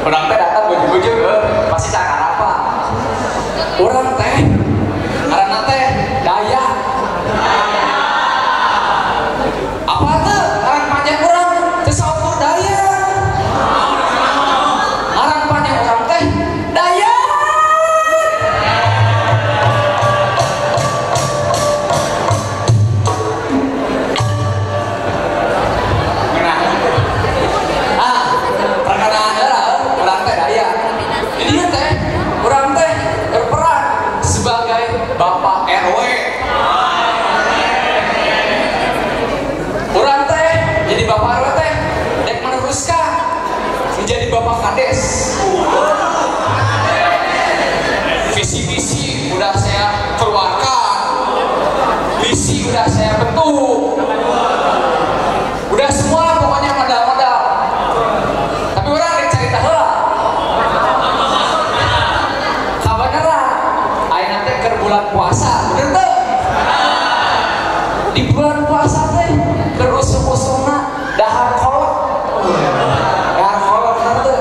Urang teh datang bujug-bujug pasti cakar apa? Urang teh ngaranna teh Daya. Apa teh ngaran panjang urang teh saukur Daya. Ngaran panjang urang teh Daya. Nah, perkenalan heula urang teh Daya. Jadi teh urang teh berperan sebagai Bapak RW. Urang teh jadi Bapak RW teh dek meneruskan menjadi Bapak Kades. Visi misi udah saya keluarkan, misi udah saya bentuk, udah semua pokoknya modal-modal. Tapi urang dek carita heula. Kabeneran ayeuna teh keur bulan puasa, bener teu? Di bulan puasa teh keur usum-usumna dahar kolak. Dahar kolak bener teu?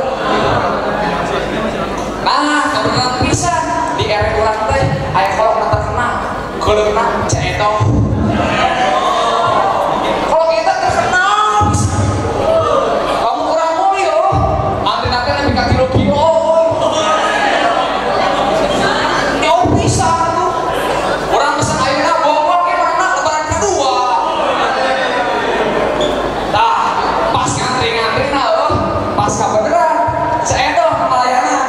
Nah, kebetulan pisan di RW urang teh aya kolak nu terkenal. Kolakna Ceu Edoh. Kolak eta terkenal pisan. Kamu kurang meuli oh, antrina teh nepi ka 3 kilo. Jauh pisan tuh. Urang pesen ayeuna bawa ke mana lebaran kedua. Tah, pas ngantri-ngantrina eueuh, pas kabeneran Ceu Edoh ngalayanan.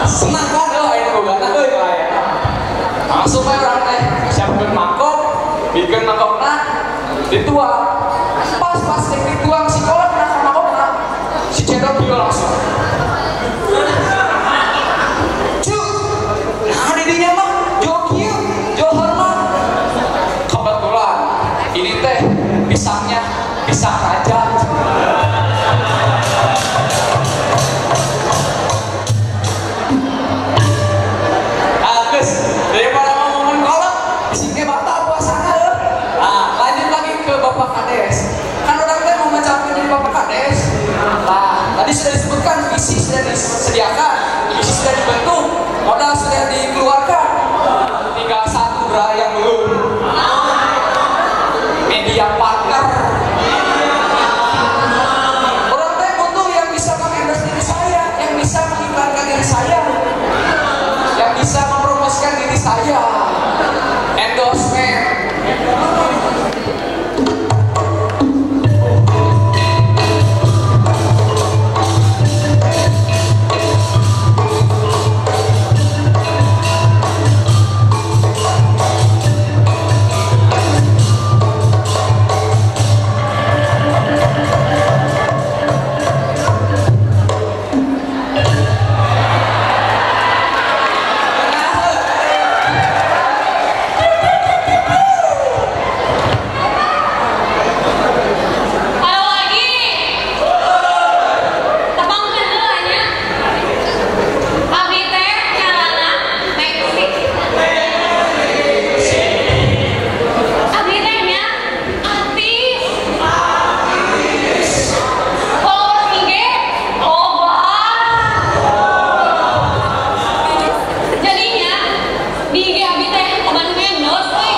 Senang kan eueuh ayeuna bogana euy ngalayanan. Langsung we urang teh siapkeun mangkok, bikin mangkokna dituang. Pas rek dituang si kolak na ka mangkokna, si Ceu Edoh kieu langsung. Cuk, nah di dinya mah jauh kieu, jauh hormat. Kebetulan ini teh pisangnya pisang raja. Agus, daripada ngomongin kolak, bisingnya batal puasana. Nah, lanjut lagi ke Bapak Kades. Kan orang teh mau mencalonkan jadi Bapak Kades. Nah, tadi sudah disebutkan visi sudah disediakan, visi sudah dibentuk, modal sudah dikeluarkan. Tinggal satu bra yang belum. Media partner. Orang teh butuh yang bisa mengendorse diri saya, yang bisa mengiklankan diri saya, yang bisa mempromosikan diri saya. Endorsement. Halo lagi. Tepangkeun heula nya. Abdi teh ngaranna Mexi. Abdi teh nya artis. Followers IG loba. Jadinya di IG abdi teh loba nu endorse euy.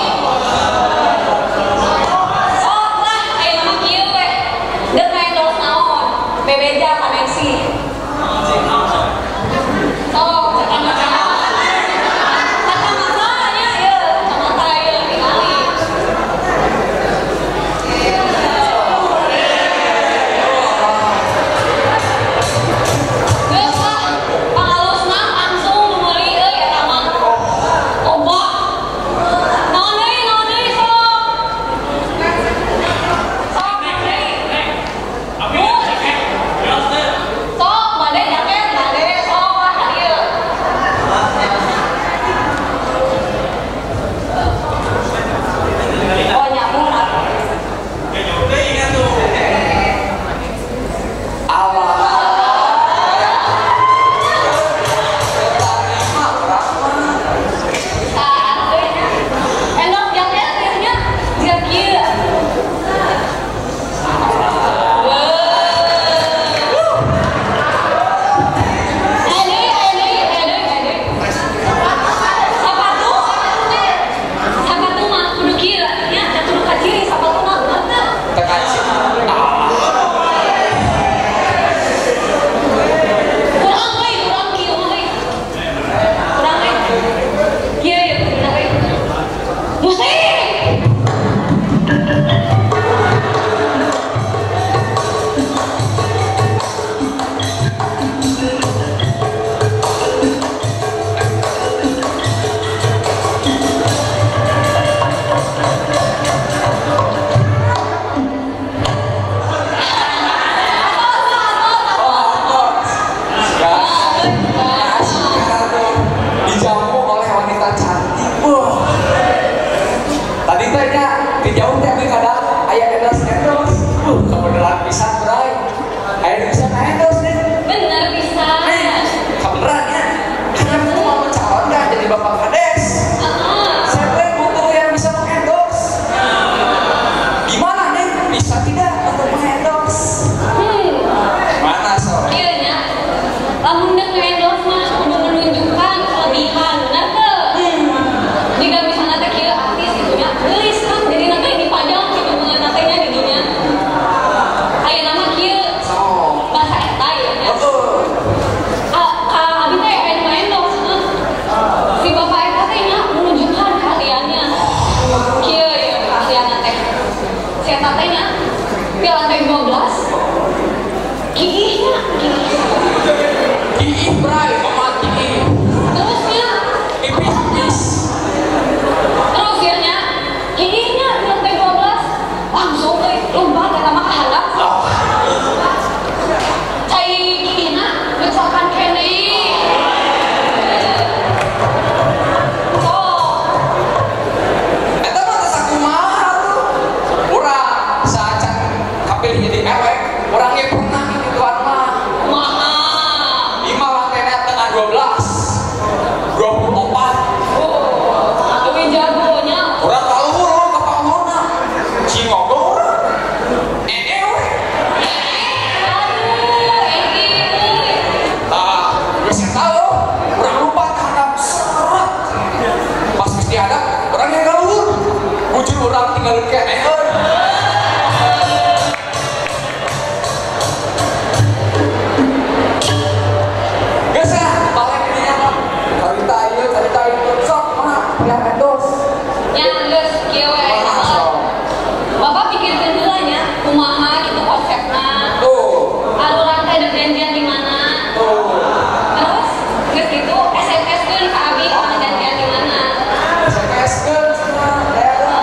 Sok lah, ayeuna mah kieu we. Deuk endorse naon? Bebeja ka Mexi. Sok, kacamata nya ieu, kacamata ieu tingali. Geus lah, pangalusna langsung nu meuli euy eta mah. Loba. Diadap orang yang kaluhur. Bujur urang tinggalin keneh euy. Geus ah, balik dinya mah. Carita ieu, carita itu. Sok kumaha pilihan endorse. Nya geus kieu we ayeuna Kumaha mah. sok. Bapak pikirkeun heula nya kumaha gitu konsepna. Tuh, Arurang teh dek janjian di mana? tuh. Terus geus gitu SMS-keun ka abi kumaha janjian di mana. SMS keun cenah daerah.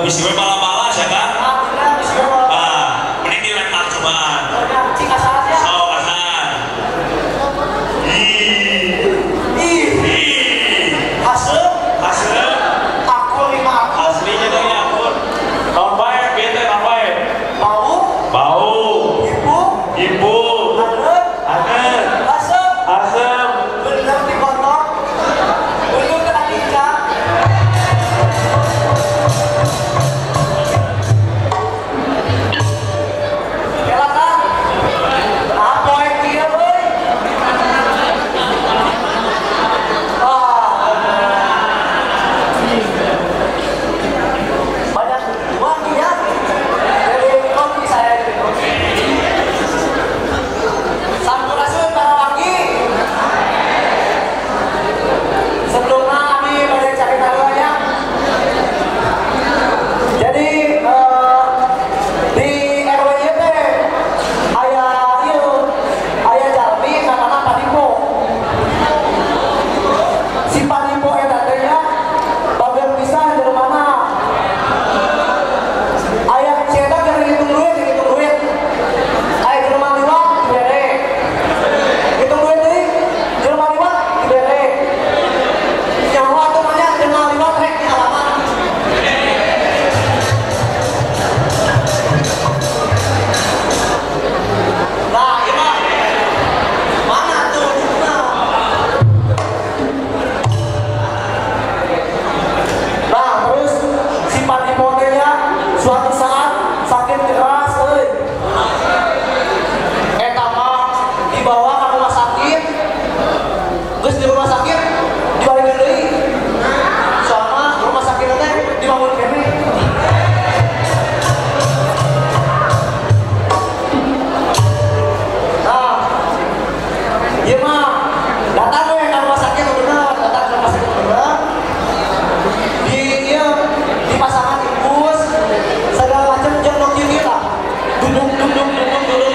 Bisi we bala-bala sia kan? Ah, bener bisi we bala. Ah, mending dilempar cobaan. Cik asahan ya. Sok asahan. Ih. Ih. Ih. Aseup. Aseup. Aku 5 akun. Aslinya dari akun. Naon bae bieu teh naon bae? Bau. Bau. Ibu. Ibu. Aneut. Aneut. Aseup. Aseup. Bener dikontok. Untung kena lincah. Kelakan. Apa yang dia, boy? Ah. Banyak uang ya. Jadi kopi saya jadi kopi. Sampurasun para wangi. Sebelumnya kami pada cari tahu aja. Jadi di RW ieu teh aya ieu aya jalmi namana Padipo. Si Padipo eta teh nya bagian pisan jelema. Aya si eta keur ngitung duit, ngitung duit. Aya jelema liwat dibere. Ngitung duit deui, jelema liwat dibere. Nyawa atuh mah nya jelema liwat rek dialaman. Nah, ieu mah mana tuh duitna? Nah, terus si Padipo teh nya suatu saat sakit keras euy. Eta mah dibawa ke rumah sakit. Geus di rumah sakit dibalikeun deui. Soalna rumah sakit teh dibangun keneh. Nah, ieu mah datang we ka rumah sakit bener, datang ke rumah sakit bener. Di ieu dipasangan infus segala macam jeung nu kieu lah. Duduk duduk duduk duduk.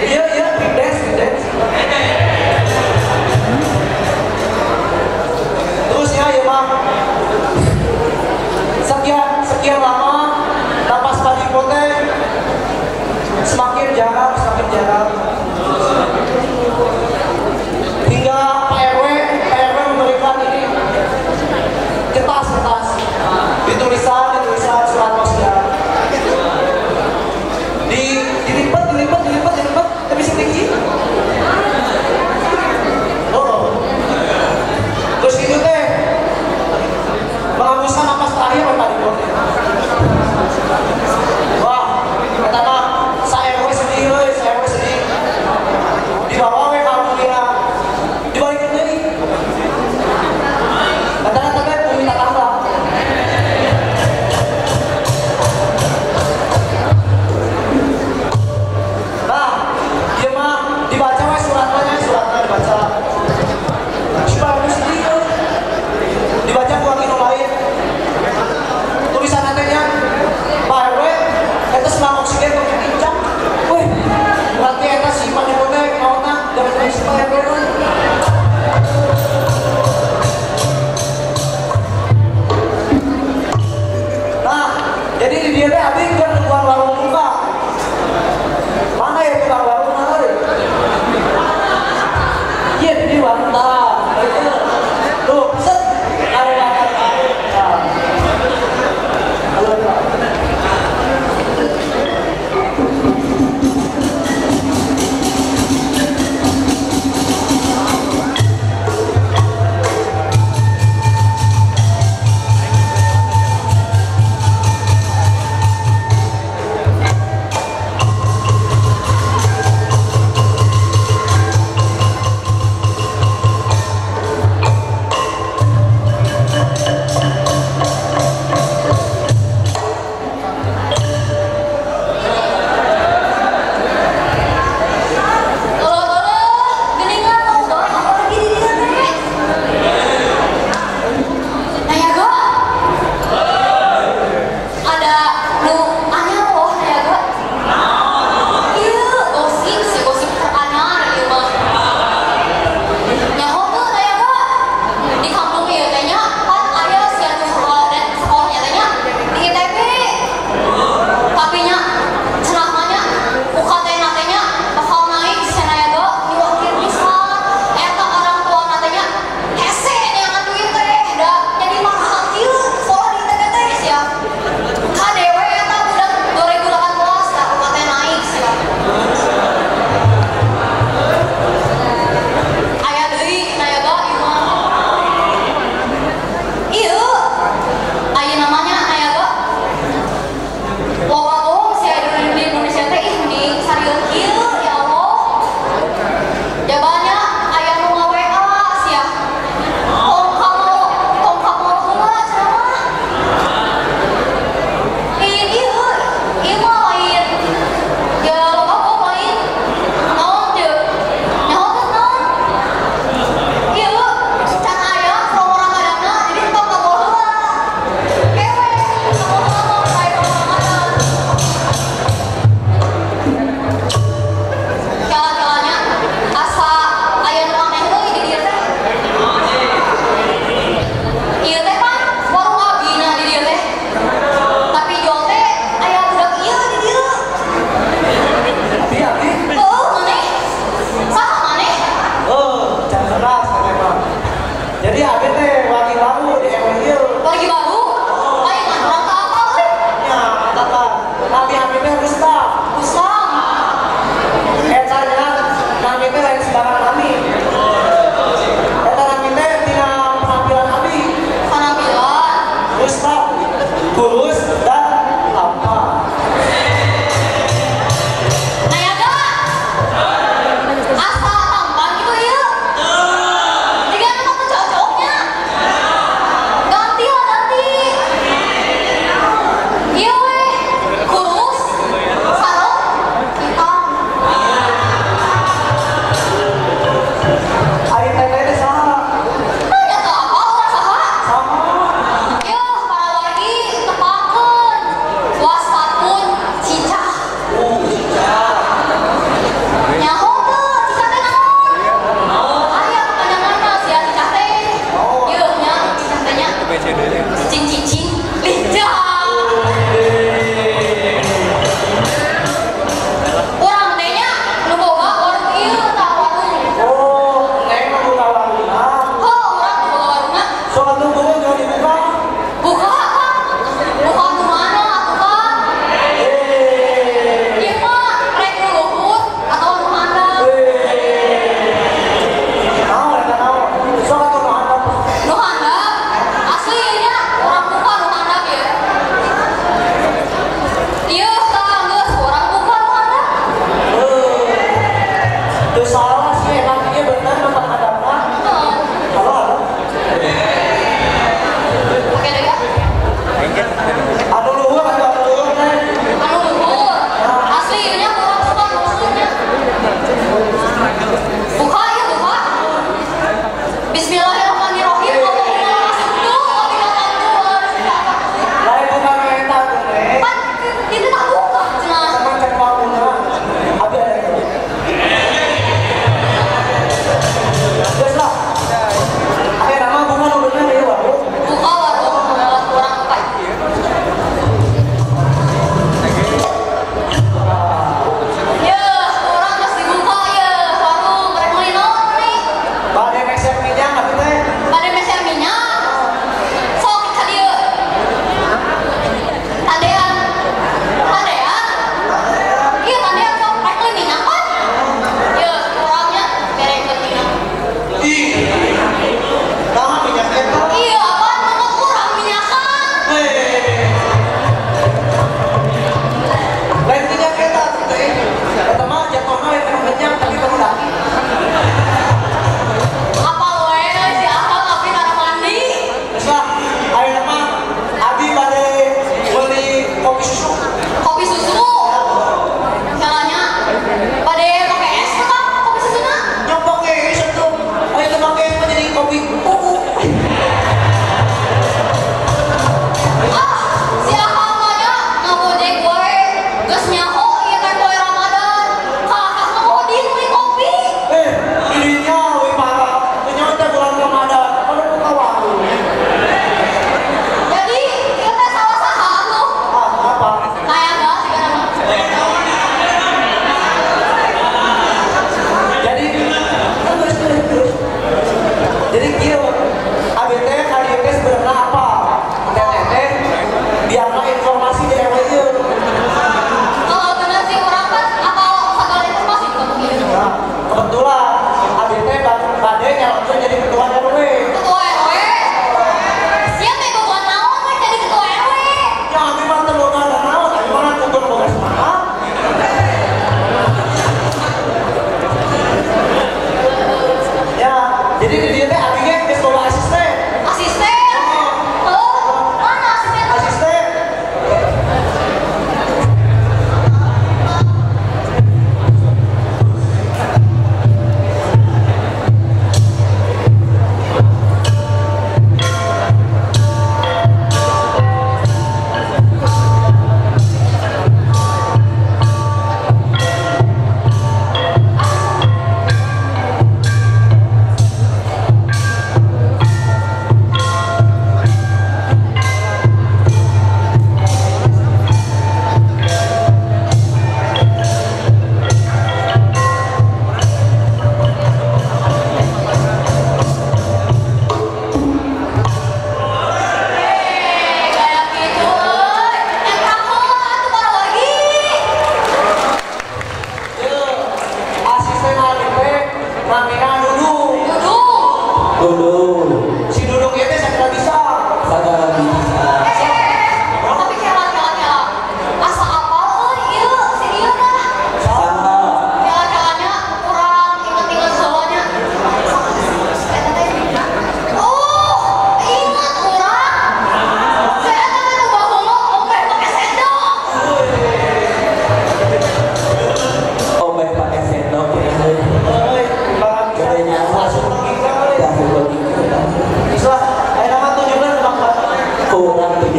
Iya iya big dance big dance. Terus ya ieu mah sekian sekian lama napas Padipo teh semakin jarang semakin jarang. Hingga Pak RW memberikan ini kertas kertas ditulisan ditulisan surat wasiat. Di dilipat dilipat dilipat dilipat tapi sedikit. Oh. Terus itu teh menghembuskan napas terakhir Pak Padipo teh. Wah, kata mah saya RW sedih euy, saya RW sedih. Dibawa we ka dunia. Dibalikeun deui. Kata-kata teh bumi tetangga.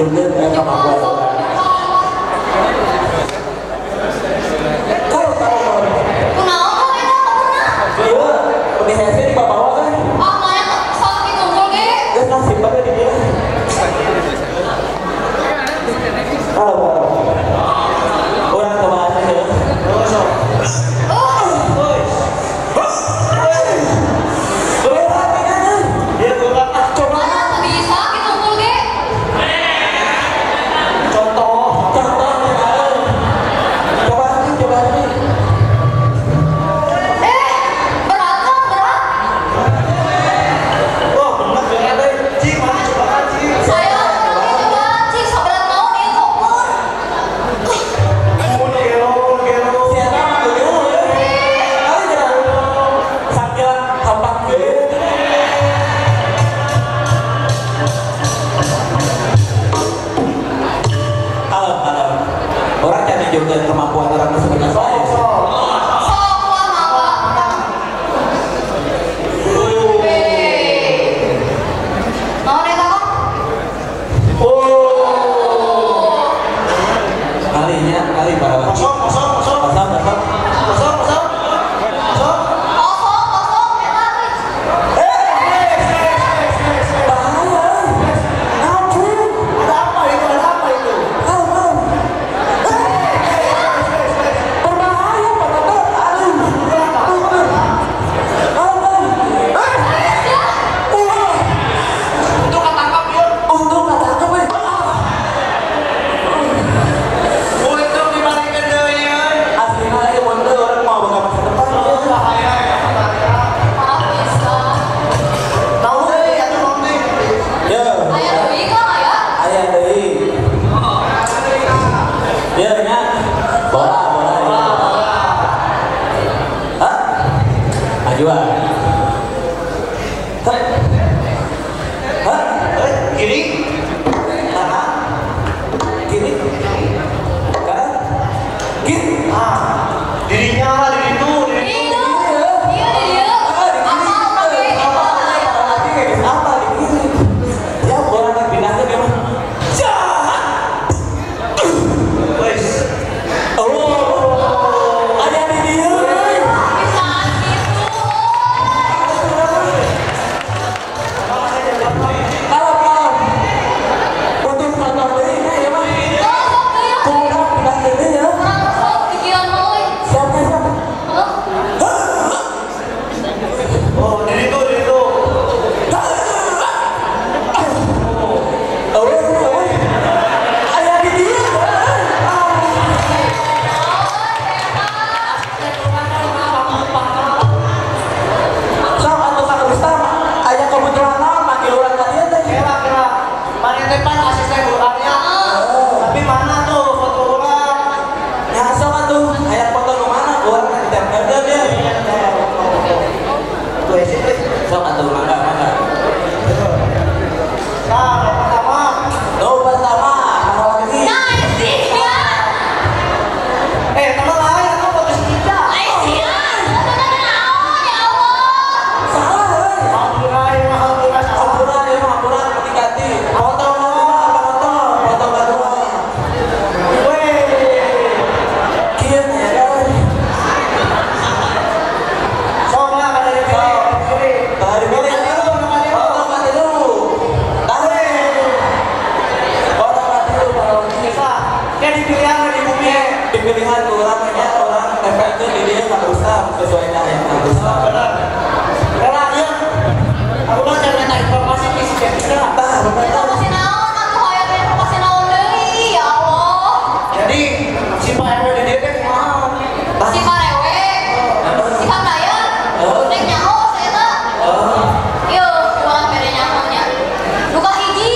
tunjukkeun kemampuan urang. Kalau tahu kunaon eta kunaon? Ieu di hese di bawah kan? Ah, maya sok ditunggu ge. Geus lah simpan di dieu. Kalau urang kumaha sih? Sok. Kemampuan orang sebenarnya saya. Kalinya kali para kosong kosong kosong kosong kosong kosong kosong kosong kosong kosong. Bahaya. Ada apa itu? Ada apa itu? Kiri, kanan, kiri, kanan, kiri. Ah, dirinya lah, diri itu, diri itu. Iya, iya, apa di kiri? Ya, orang yang pindahnya memang jahat. Wes. Oh, ada di dia. Bisa gitu. Oh, diri itu, diri itu. Ada di dia. Sok atuh Kang Rustam, aya kebutuhan naon manggil urang ka dieu teh? Kira kira, mana teh pan asisten urangnya. Tapi mana tuh foto urang? Ya sok atuh, aya foto nu mana urang ditempelkeun ya. Tuh sih. Sok atuh mangga mangga. Nah, nu pertama. Nu pertama, lagi. Nah, sih. Teman lain atau foto si Ica? Lain sih. Ya Allah. Salah, euy. Hampura, ya, hampura, Hampura, ya, hampura, diganti. Foto foto, foto kedua. Weh. Kieu ya kan. Sok lah kada dipilih. Dari pilih. Foto katilu. Tarik. Foto katilu para wakil. Ya dipilihan di bumi. Dipilihan urang nya orang tempelkeun di dieu Kang Rustam sesuai dengan yang Kang Rustam. Benar. Karena ieu aku mah cari minta informasi di si Jessica. Tah, bener. Informasi naon atuh hayang informasi naon deui ya Allah. Jadi si Pak RW di dieu teh kumaha? Si Pak RW, si Kang Dayan, rek nyaho saya eta. Ieu urang bere nyaho nya. Duka hiji.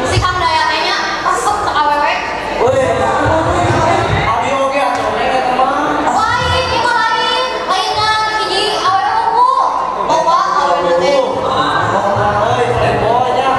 Si Kang Dayan teh nya resep ka awewe. Weh. Abi oge atuh eta mah. Lain ieu mah lain. Lainan hiji awewe ungu. Bawa awewe teh. Euy, playboy nya.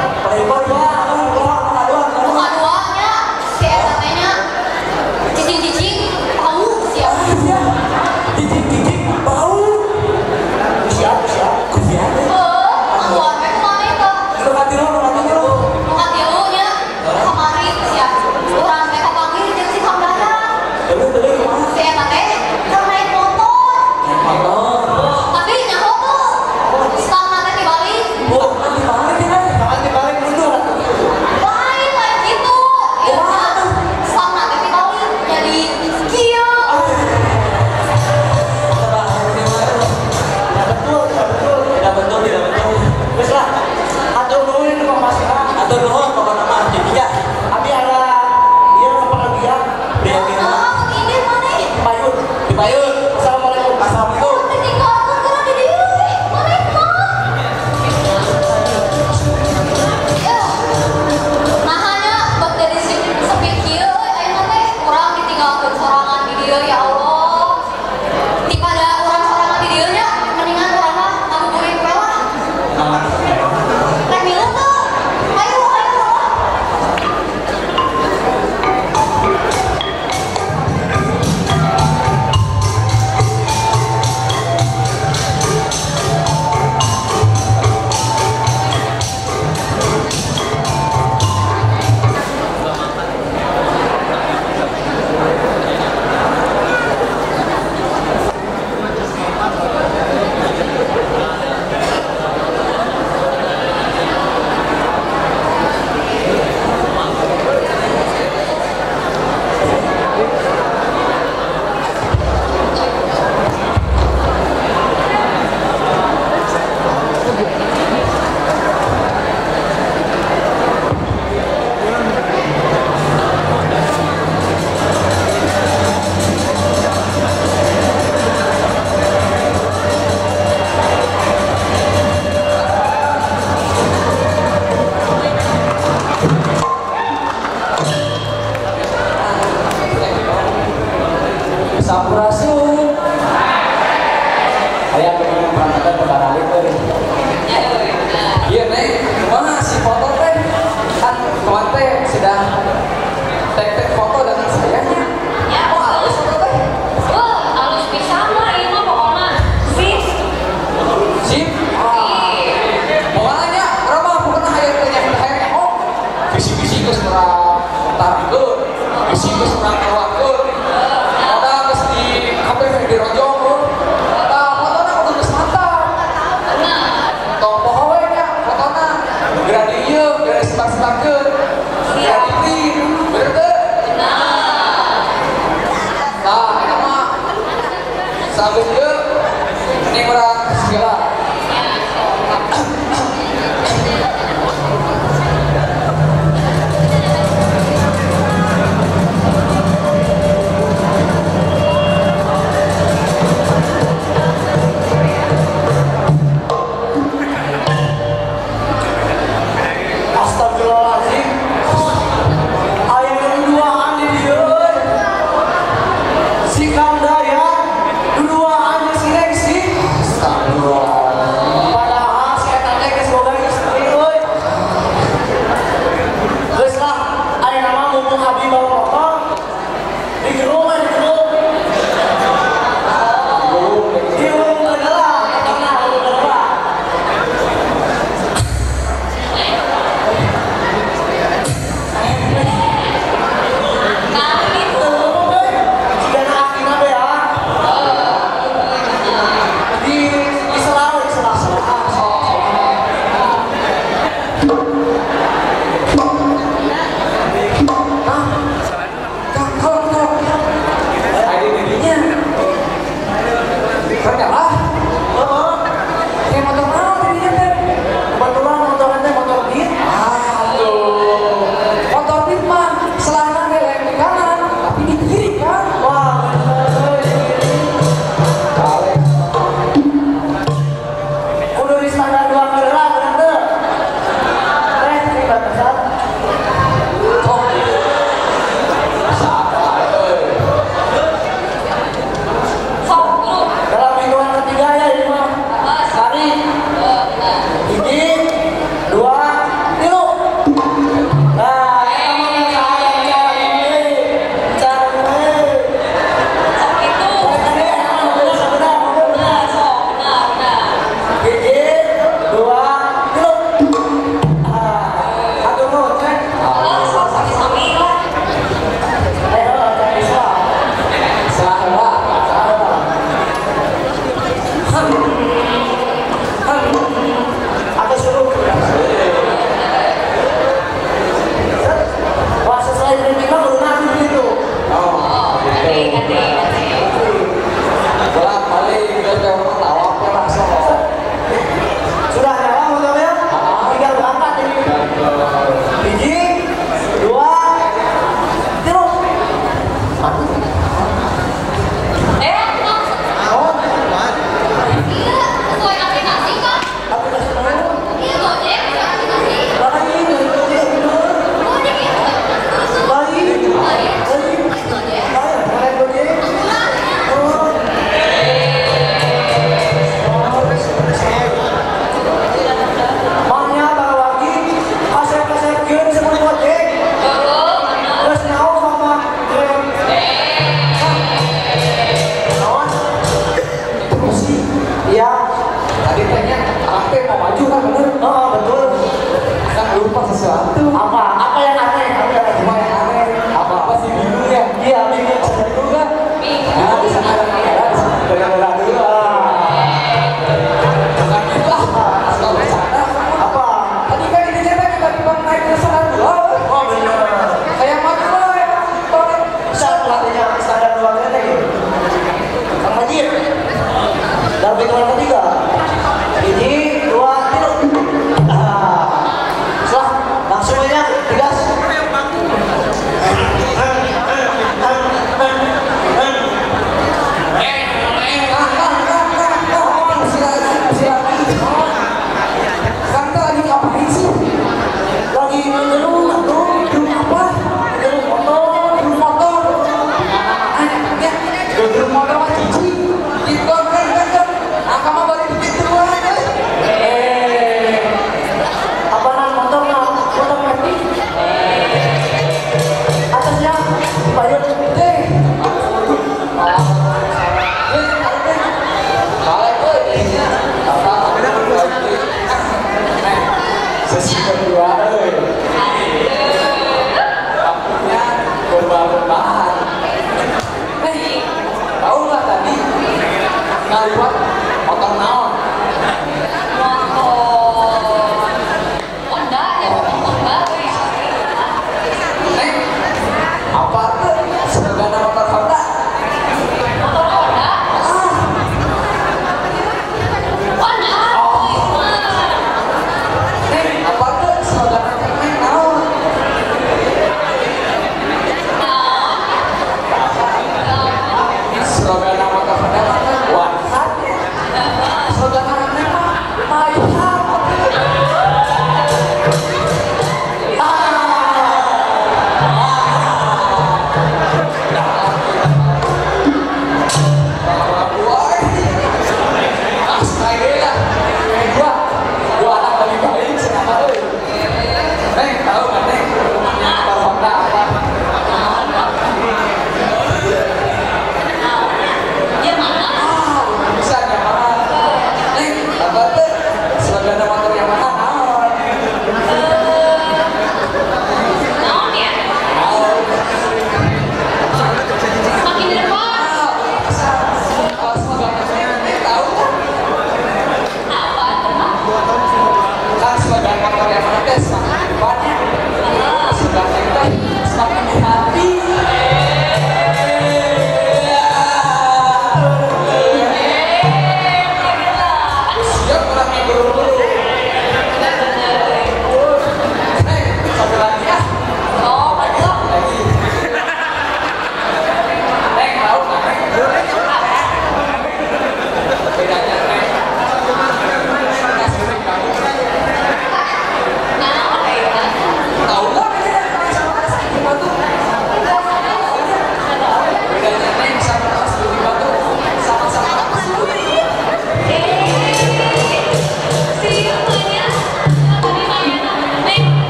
Bisi geus urang tarikeun, bisi geus urang keluarkeun. Modal geus di kabeh dirojong heuh. Tah fotona kudu geus mantap. Tong poho we nya fotona. Geura di ieu, geura disebar-sebarkeun. Geura di print, bener teu? Tah, eta mah sageus ieu mending urang segala.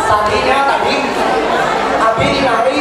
Tadinya tadi Abi dinari